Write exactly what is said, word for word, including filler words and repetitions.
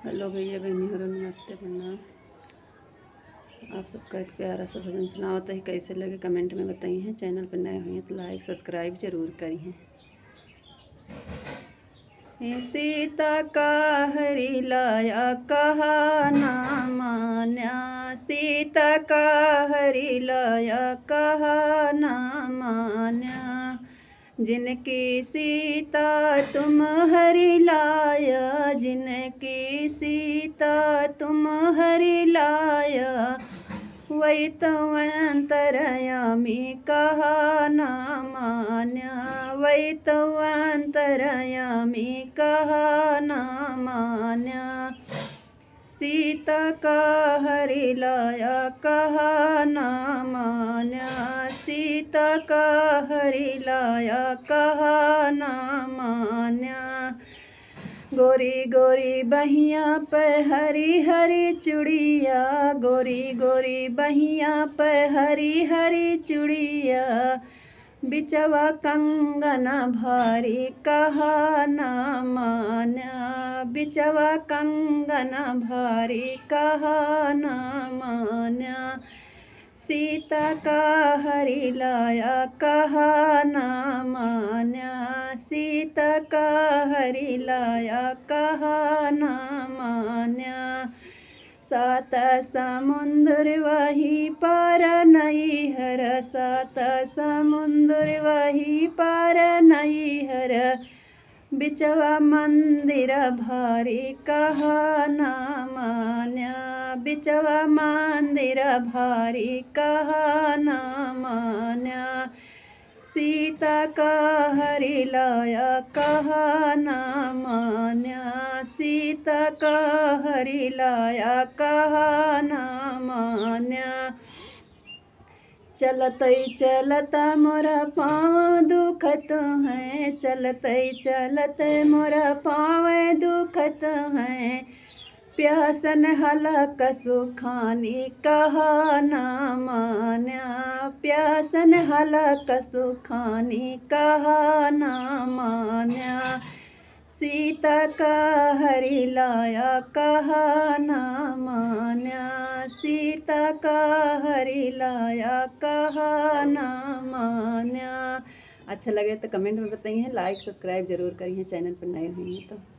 हेलो भैया बहनी हो, नमस्ते, प्रणाम। आप सबका एक प्यारा सा भजन सुनावत ही, कैसे लगे comment में बताइए। Channel पर नए हुए हैं तो like subscribe जरूर करिए। सीता का हरि लाया कहा ना मान्या, सीता का हरि लाया कहा ना मान्या। जिनकी सीता तुम हरि लाया, जिनकी सीता तुम हरि लाया, वही तो अंतर्यामी कहा ना मान्या, वही तो अंतर्यामी कहा ना मान्या। सीता का हरि लाया कहा ना मान्या, सीता का हरि लाया कहा ना मान्या। गोरी गोरी बहिया पे हरी हरी चुड़िया, गोरी गोरी बहिया पे हरी हरी चुड़िया, बिचवा कंगन भारी कहा ना मान्या, बिचवा कंगन भारी कहा ना मान्या। सीता का हरि लाया कहा ना मान्या, सीता का हरि लाया कहा ना मान्या। सात समुंदर वही पार नैहर, सात समुंदर वही पार नैहर, बिचवा मंदिर भारी कहा ना मान्या, बिचवा मंदिर भारी कहा ना मान्या। सीता का हरि लाया कहा ना मान्या, सीता का हरि लाया कहा ना मान्या। चलतै चलत मोरा पाँव दुखत हैं, चलतै चलत मोरा पाँव दुखत हैं। प्यासन हलक सुखानी कहा ना मान्या, प्यासन हलक सुखानी कहा ना मान्या। सीता का हरि लाया कहा ना मान्या, सीता का हरि लाया कहा ना मान्या। अच्छा लगे तो comment में बताइए, like subscribe जरूर करिए, channel पर नए हुए हैं तो।